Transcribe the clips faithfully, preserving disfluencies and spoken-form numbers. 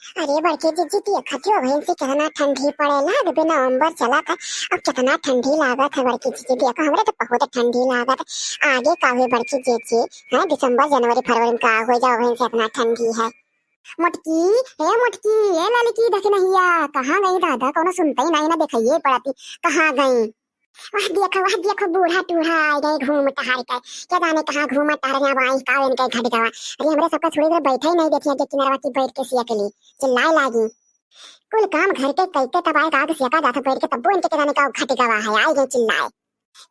अरे बड़की जीजी, देखत हो बहिन से कितना ठंडी पड़े लाग, अभी नवंबर चलत है, अब कितना ठंडी लागत है बड़की जीजी। देखो, हमरे तो बहुत ठंडी लागत है। आगे का हुई बड़की जीजी? हैं, दिसंबर, जनवरी, फरवरी में का हो जाओ बहिन से, इतना ठंडी है। मोटकी, ए मोटकी, ए ललकी दखिनहिया, कहाँ गई दादा? कोनो सुनते ही नहीं ना, दिखाइए पड़ती, कहाँ गई? वह देखो, वह देखो, बूढ़ा टूढ़ा आ गए घूम टहर के। क्या जाने कहाँ घूम टहर रहे, अब आई का इनके घट गवा। अरे, हमरे सबका थोड़ी देर बैठे ही नहीं देखिए, जे किनारवा की बैठ के सिया के लिए चिल्लाए लागी। कुल काम घर के कइके तब आए का आग सेका जात बैठ के, तब्बो इनके के जाने का घट गवा है, आई गए चिल्लाए।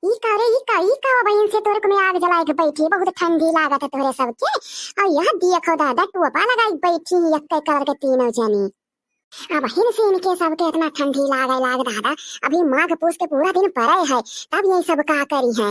ई का रे, ई का, ई का बहिन से तोर में आग जलाए के बैठी, बहुत ठंडी लागत है तोहरे सबके। और यह देखो दादा, टोपा लगाई बैठी है, एक कलर के तीनों जनी। अब हिन से इनके सबके इतना ठंडी लागे लाग दादा, अभी माघ पूस के पूरा दिन पड़े है, तब ये सब का करी है।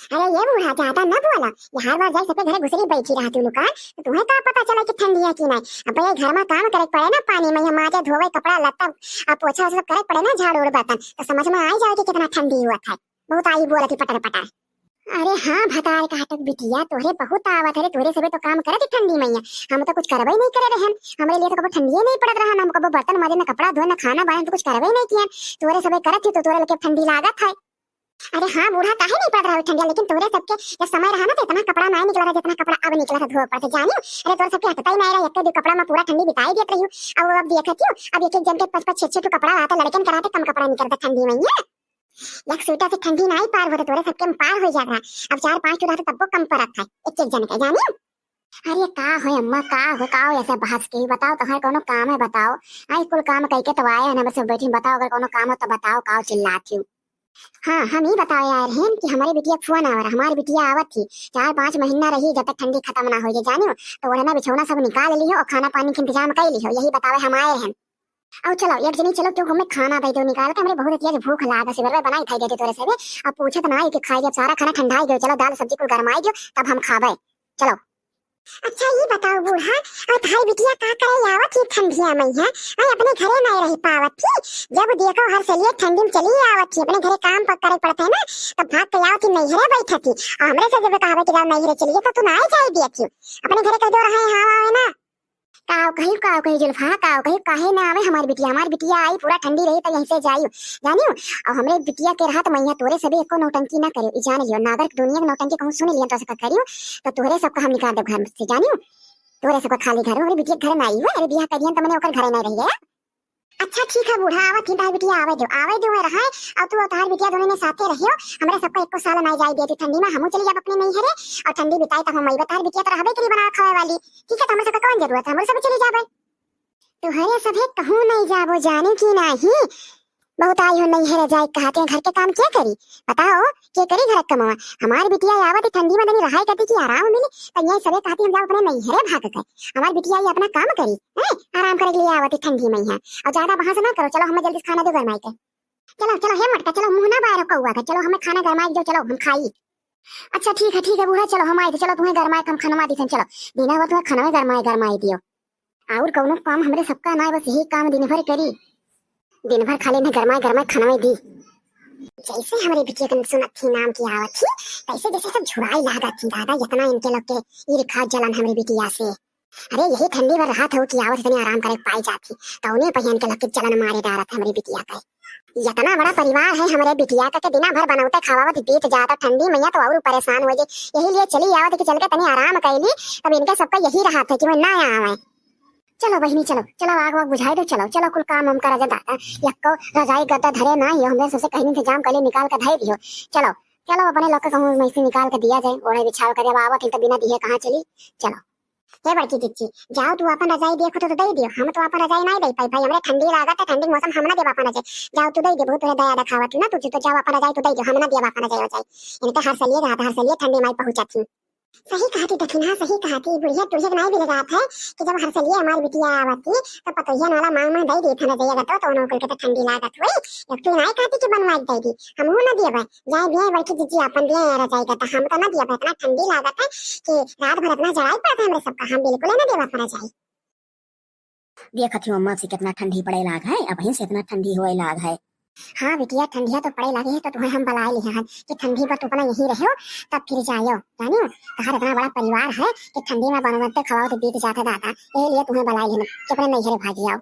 अरे ये बूढ़ा, ज्यादा न बोला, ये हर बार जाए सबके घरे घुसरी बैठी रहती लुकान, तो तुम्हें का पता चला कि ठंडी है कि नहीं। अब ये घर में काम करे पड़े ना, पानी में ये माजे धोवे, कपड़ा लत्ता, अब पोछा वोछा सब करे पड़े ना, झाड़ू उड़ बर्तन, तो समझ में आई जाए कि कितना ठंडी हुआ था। बहुत आई बोलत ही पटर पटर। अरे हाँ, भतार काटक बिटिया, तोहरे बहुत आवत है रे, तोहरे सबे तो काम करत ही ठंडी मैया। हम तो कुछ करबे नहीं करे रहन, हमरे लिए तो कबो ठंडिये नहीं पड़त रहन, हम कबो बर्तन माजे, न कपड़ा धोए, न खाना बनाए, तो कुछ करबे नहीं कियन। तोहरे सबे करत ही तो तोहरे लगे ठंडी लागत है। अरे हाँ बूढ़ा, काहे नहीं पड़त रहा ठंडिया, लेकिन तोहरे सबके जब समय रहा ना तो इतना कपड़ा नहीं निकला था जितना कपड़ा अब निकला था धोए पर से, जानियो। अरे तोहरे सबके हटता ही नहीं रहा, एक दो कपड़ा में पूरा ठंडी बिताई देत रही। अब अब देखत ही, अब एक एक जन के पाँच पाँच छह छह ठो कपड़ा रहता, लड़कन के रहते कम कपड़ा निकलता ठंडी मैया। एक स्वेटर से ठंडी नाई पार होत, तोरे सबके में पार हो जात रहा। अब चार पांच ठो रहत तब्बो कम परत है एक एक जन के, जानी। अरे का हो अम्मा, का हो, का हो ऐसे बहस के? बताओ, तोहार कोनो काम है बताओ। आई कुल काम कइके तो आए हैं, हमरे सब बैठी, बताओ अगर कोनो काम हो तो बताओ, का चिल्लात हो? हाँ, हम ही बताओ यार हैं कि हमरे बिटिया के फोन आवर, हमारी बिटिया आवत थी, चार पांच महीना रही जब तक ठंडी खत्म ना हो जाए, जानियो। तो ओढ़ना बिछौना सब निकाल लियो और खाना पानी के इंतजाम कर लियो, यही बतावे हम आए हैं। आओ चलो, एक जनी चलो, क्यों हमें खाना दे दो निकाल के, हमरे बहुत तेज भूख लाग, सिबरवा बनाई खाई देते तोरे सबे। अब पूछत ना आई कि खाई, जब सारा खाना ठंडा ही गयो, चलो दाल सब्जी कुल गरमाई दियो, तब हम खाबे। चलो। अच्छा ये बताओ बूढ़ा, और थारी बिटिया का करे आवत ही ठंडिया में है? आई अपने घरे नहीं रह पावत थी, जब देखो हर सलिए ठंडी में चली आवत थी, अपने घरे काम पर करे पड़ते है ना, तब भाग के आवत थी नैहरे बैठे थी, और हमरे से जब कहावे कि जाओ नैहरे चलिए तो तू ना आई जाए दिया थी, अपने घरे कह दो रहे हाँ आवे ना। काव कही, काव कही जुल्फा, काव कही, काहे ना आवे हमार बिटिया? हमार बिटिया आई, पूरा ठंडी रही तो यहीं से जाइयो, जानियो। और हमरे बिटिया के रहत मैया तोरे सबे एको नौटंकी ना करियो, ई जान लियो, नागर के दुनिया के नौटंकी कहूँ सुन लियो तो सका करियो, तो तोरे सबका हम निकाल देब घर से, जानियो। तोरे सबका खाली घर, हमरे बिटिया के घर ना आई हुए, अरे बियाह करियन तो मने ओकर घरे नहीं रह गया। अच्छा ठीक है बूढ़ा, आवत ही, तार बिटिया आवे दो, आवे दो, मैं रहाए, और तू और तार बिटिया दोनों ने साथे रहियो, हमरे सबका एको साल नहीं जाए दिया तू ठंडी में, हमू चली जाब अपने नैहरे, और ठंडी बिताई तब हम अइबे, तार बिटिया तो रहबे करी बनावे खावे वाली, ठीक है, तो हमरे सबका कौन जरूरत है, हमरे सब चली जाबे। तोहरे सभे कहूँ नहीं जाबो, जाने की नाही। बहुत आई हो नैहरे जाए कहते हैं, घर के काम क्या करी? बताओ, के करी घर के कमवा? हमार बिटिया आवत ही ठंडी में तनी रहाए करती कि आराम मिली, तो ये सभे कहती हम जाओ अपने नैहरे भाग के। हमार बिटिया ये अपना काम करी, हैं? आराम करे के लिए आवत ही ठंडी में यहाँ। और ज्यादा बहस ना करो, चलो हमें जल्दी से खाना दो गरमाई के। चलो, चलो, हे मोटका, चलो, मुँह ना बाहर कौआ का, चलो हमें खाना गरमाई दो, चलो हम खाई। अच्छा ठीक है, ठीक है बूढ़ा, चलो हम आए थे, चलो तुम्हें गरमाए के हम खनवा दी थे, चलो। बिना वो तुम्हें खनवे गरमाए, गरमाए दियो। और कौनो काम हमरे सबका ना है, बस यही काम दिन भर करी, दिन भर खाली इन्हें गरमाए गरमाए खनवे दी। जैसे हमरे बिटिया के सुनत थी नाम की आवत थी, तैसे जैसे सब झुराई लागत थी दादा, इतना इनके लोग के ईर्खा जलन हमरे बिटिया से। अरे यही ठंडी भर रात हो कि आवत इतनी आराम करे पाई जाती, कौने पहियन के लोग के जलन मारे डारत हमरे बिटिया के। इतना बड़ा परिवार है हमरे बिटिया का, के दिना भर बनौते खवावत बीत जाता, ठंडी मैया तो और परेशान हो जाए, यही लिए चली आवत कि चल के तनी आराम कैली, तब इनके सबका यही रहत है कि वो ना आवे। चलो बहिनी, चलो, चलो, आग वाग बुझाई दो, चलो, चलो, कुल काम हम करा जा दादा। यक्को रजाई गद्दा धरे ना, ये हमरे सबसे कहीं इंतजाम कर ले, निकाल के धई दियो। चलो, चलो, अपने लोग के कहूँ में से निकाल के दिया जाए, ओढ़े बिछाव करे, अब आवत ही तो बिना दिए कहाँ चली। चलो, हे बड़की जिज्जी, जाओ तू अपन रजाई देखो तो, तो दे दियो, हम तो अपन रजाई नहीं दे पाई भाई, हमरे ठंडी लागत है, ठंडी के मौसम हम ना देब अपन रजाई। जाओ तू दे दे, बहुत तोरे दया दिखावत तू ना, तू तो जाओ अपन रजाई तू दे दियो, हम ना देब अपन रजाई वजाई। इनके हर सलिए रहत, हर सलिए ठंडी माई पहुँचत ही। सही कहती दखिना, सही कहती, बुढ़िया टुढ़िया के नाई दिल जात है कि जब हर सलिए हमार बिटिया आवती तो पतोहिया नाला मांग मांग दई दी थाना जइया गतो तो उन्हों कुल के तो ठंडी लागत हुई। एक तू नाई कहती कि बनवा दे दी, हमहू ना दिए भाई, जाए दिए बड़की जिज्जी अपन दिए रजाई गता, हम तो ना दिए भाई, इतना ठंडी लागत है कि रात भर इतना जड़ाई पड़ता है हमरे सबका, हम बिल्कुल ना दिए अपन रजाई। देखत ही अम्मा से कितना ठंडी पड़े लाग है, अबहीं से इतना ठंडी होए लाग है। हाँ बिटिया, ठंडिया तो पड़े लागे है, तो तुहैं हम बलाए लिहे हन कि ठंडी भर तू अपना यहीं रह्यो, तब फिर जायो। जानियो, तहार इतना बड़ा परिवार है कि ठंडी में बनवते खवाओ तो बीत जाता दादा, यही लिए तुहैं बलाए लिहे हन कि अपने नैहरे भागी आओ।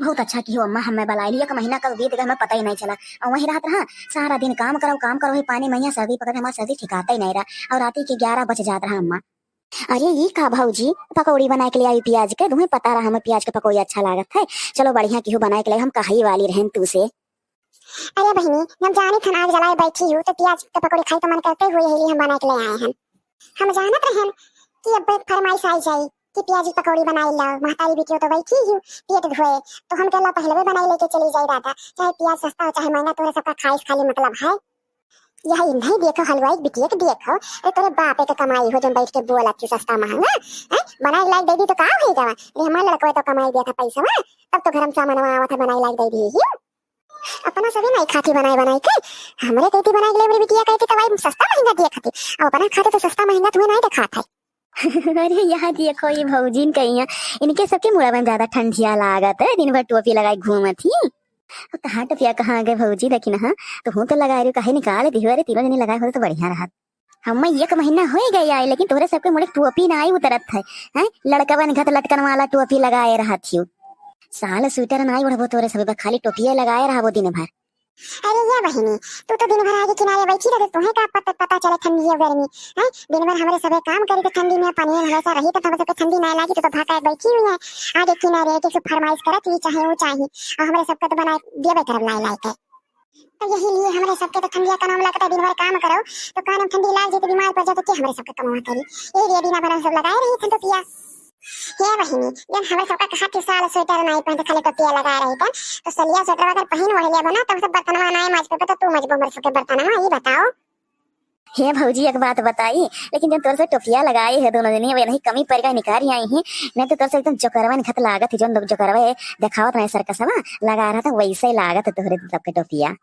बहुत अच्छा किहो अम्मा, हमें बलाए लिहे, एक महीना कब बीत गए हमें पता ही नहीं चला। और वहीं रहत रहा, सारा दिन काम करो, काम करो, ही पानी मैया सर्दी पकड़, हमार सर्दी ठिकाता ही नहीं रहा, और राती के ग्यारह बज जात रहा अम्मा। अरे ई का भौजी, पकौड़ी बनाए के ले आई प्याज के? तुम्हें पता रहा हमें प्याज के पकौड़ी अच्छा लागत है। चलो बढ़िया किहो बनाए के ले, हम कहई वाली रहन तू से। अरे बहिनी, हम जानी थन आग जलाए बैठी हूँ तो प्याज के पकौड़ी खाई तो मन करते हुए यही हम बनाए के ले आए हैं। हम जानत रहन कि अब फरमाइश आई जाई कि प्याज की पकौड़ी बनाई लाओ, महतारी बिटियो तो बैठी हूँ पेट धोए, तो हम कहला पहले बनाई लेके चली जाई दादा, चाहे प्याज सस्ता हो चाहे महंगा, तोरे सबका खाइस खाली मतलब है। यही नहीं देखो हलवाई बिटिया के देखो, अरे तोरे बापे के कमाई हो जौन बैठ के बोलत थी सस्ता महंगा, हैं? बनाई लाइक दे दी तो का हो गवा? अरे हमारे लड़कवे तो कमाई दिया था पैसा में, तब तो घर में सामान आवत है बनाई लाइक दे दी ही। अपना सभी नहीं खाती बनाए बनाए के, हमरे कहती बनाए के लिए मेरी बिटिया कहती तो भाई सस्ता महंगा दिया खाती, अब अपना खाते तो सस्ता महंगा तुम्हें नहीं दिखात है। अरे यहाँ देखो ये भौजीन कहिया, इनके सबके मुड़ा में ज्यादा ठंडिया लागत है, दिन भर टोपी लगाए घूमत ही। अब तहार टोपिया कहाँ गए भौजी? देखी ना, हाँ, तो हूँ तो लगाए रही, काहे निकाल दी हो? अरे तीनों जनी लगाए होते तो बढ़िया रहत। हमें एक महीना हो गए आए, लेकिन तोरे सबके मुड़े टोपी ना आई उतरत है, हैं? लड़कवन घत लटकन वाला टोपी लगाए रहत हियो। साल स्वेटर ना आई ओढ़बो तोरे सब, खाली टोपिया लगाए रहबो दिन भर। अरे ये बहिनी, तू तो दिन भर आगे किनारे बैठी रहते, तुम्हें का पता, पता चले ठंडी या गर्मी, हैं? दिन भर हमरे सबे काम करी तो ठंडी में पानी में हमेशा रही तो हम सबके ठंडी ना लागी, तू तो भाका बैठी हुई है आगे किनारे, एक एक से फरमाइश करत, ये चाहे वो चाहे, और हमरे सबके तो बनाए देबे करब लाई लाई के। तो यही लिए हमरे सबके तो ठंडिया का नाम लगता है, दिन भर काम करो तो कान में ठंडी लाग जाए तो बीमार पड़ जाए तो के हमरे सबके कमावा करी? ये रेडी ना बना सब लगाए रही ठंड टोपिया। हे बहिनी, जब हमरे सबका कहा कि साल स्वेटर नहीं पहनते खाली टोपिया लगाए रही तन, तो सलिया स्वेटर अगर पहन ओढ़ लिया बना तब सब बर्तनवा नहीं माज पे तो तू मजबू हमरे सबके बर्तनवा, ये बताओ। हे भौजी एक बात बताई, लेकिन जब तोर से टोपिया लगाए है दोनों जनी, अब नहीं कमी पड़ गई निकारी आई है, नहीं तो तोर से एकदम जोकरवा निखत लागत है, जौन जोकरवा है देखावत नहीं सर्कसवा लगा रहा था वैसे ही लागत है तोहरे सबके टोपिया।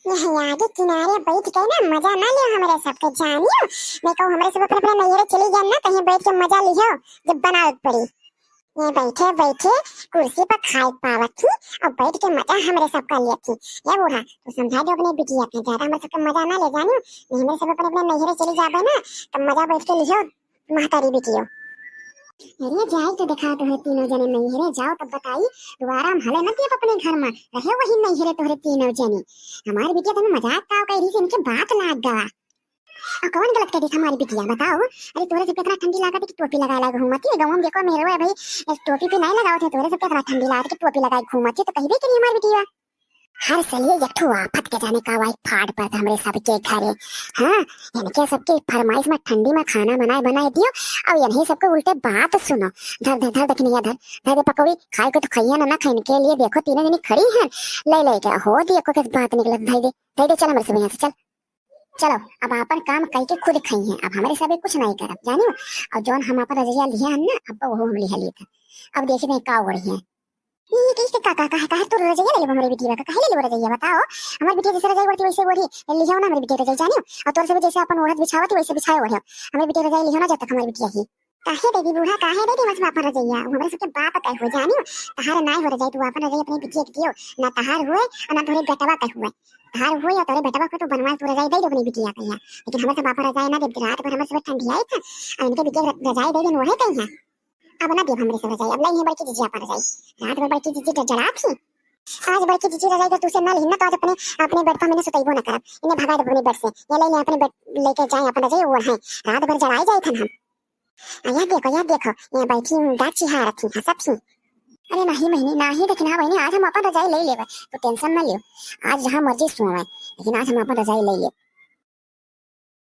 यही आगे किनारे बैठ के ना मजा ना लियो हमरे सबके जानियो, मैं कहूँ हमरे सब अपने अपने नैहरे चली जाए ना, कहीं बैठ के मजा लियो जब बनावे के पड़ी। ये बैठे बैठे कुर्सी पर खाए पावत थी और बैठ के मजा हमरे सबका लेत थी। ये बूढ़ा तू समझा दो अपने बिटिया के, ज्यादा हमरे सबके मजा ना ले जानियो, नहीं हमरे सब अपने अपने नैहरे चली जाबे ना तब मजा बैठ के लियो। महतारी बिटियो। अरे जाई तो देखा तोहरे तीनों जने नैहरे जाओ तब बताई, दोबारा हम हले न देब अपने घर में, रहे वही नैहरे तोहरे तीनों जने। हमारी बिटिया तुम्हें मजाक का कह रही थी, इनके बात लाग गवा। और कौन गलत कह दी हमारी बिटिया बताओ? अरे तोहरे सबके इतना ठंडी लागत है कि टोपी लगा लगा घूमती है, गाँव में देखो मेरे भाई टोपी पे नहीं लगाओ थे, तोहरे सबके इतना ठंडी लागत है कि टोपी लगाए घूमती है, तो कही भी करी हमारी बिटिया। हर सलिए एक ठो आफत के जाने का वाई फाड़ पड़त हमरे सबके घरे। हाँ, इनके सबके फरमाइश में ठंडी में खाना बनाए बनाए दियो, और इन्हीं सबके उल्टे बात सुनो। धर धर धर देखनिया धर, धर दे पकौड़ी, खाए के तो खाइए ना, ना खाए इनके लिए देखो तीनों जनी खड़ी हैं, ले ले के हो दिए को के बात निकलत, धर दे, धर दे, चल हमरे सब यहाँ से चल। चलो अब आपन काम कई के खुद खाई हैं, अब हमरे सबे कुछ नहीं करब जानियो। और जौन हम आपन रजैया लिहे हन ना अब वो हम लिहे लिए था, अब देखी नहीं का ओढ़ी है। ई, ई के का, का, का, काहे तू रजैया ले लेबो हमरे बिटिया का? काहे ले लेबो रजैया बताओ? हमर बिटिया जैसे रजाई ओढ़ती वैसे ओढ़ी, लिहो ना हमरे बिटिया रजाई जानियो। और तोर सब जैसे अपन ओढ़त बिछावत वैसे बिछाए ओढ़ो। हमरे बिटिया रजाई लिहो ना जब तक हमरे बिटिया ही। काहे दे दी बूढ़ा, काहे दे दी मजमा अपन रजैया? वो हमरे सबके बाप का हो जानियो। तहार नाय हो रजाई, तू अपन रजाई अपने बिटिया के दियो। ना तहार हुए और ना तोरे बेटवा का हुए। तहार हुए या तोरे बेटवा को तो बनवा तू रजाई दे दो अपने बिटिया का यहाँ। लेकिन हमरे सब अपन रजाई ना दे, रात भर हमरे सब ठंडी आई था। और इनके बिटिया रजाई दे दे, ओढ़े कहीं है। अब ना देब हमरे सब रजाई, अब लाई है बड़की जीजी आपन रजाई। रात भर बड़की जीजी जड़जड़ात ही। आज बड़की जीजी रजाई अगर तू से ना लिहिन ना तो आज अपने, अपने बेड पर मैंने सुतैबो ना करब। इन्हें भगा देब अपने बेड से। ये ले ले अपने बेड लेके जाए अपन रजाई ओढ़ है। रात भर जड़ाए जाए थन हम। आ, यहाँ देखो, यहाँ देखो, यहाँ बैठी हूँ, दाँत चिहा रखी, हंसत ही। अरे नहीं बहिनी, नहीं देखना बहिनी, आज हम अपन रजाई ले लेबे, तो टेंशन ना लियो। आज जहाँ मर्जी सोवे, लेकिन आज हम अपन रजाई ले लेब।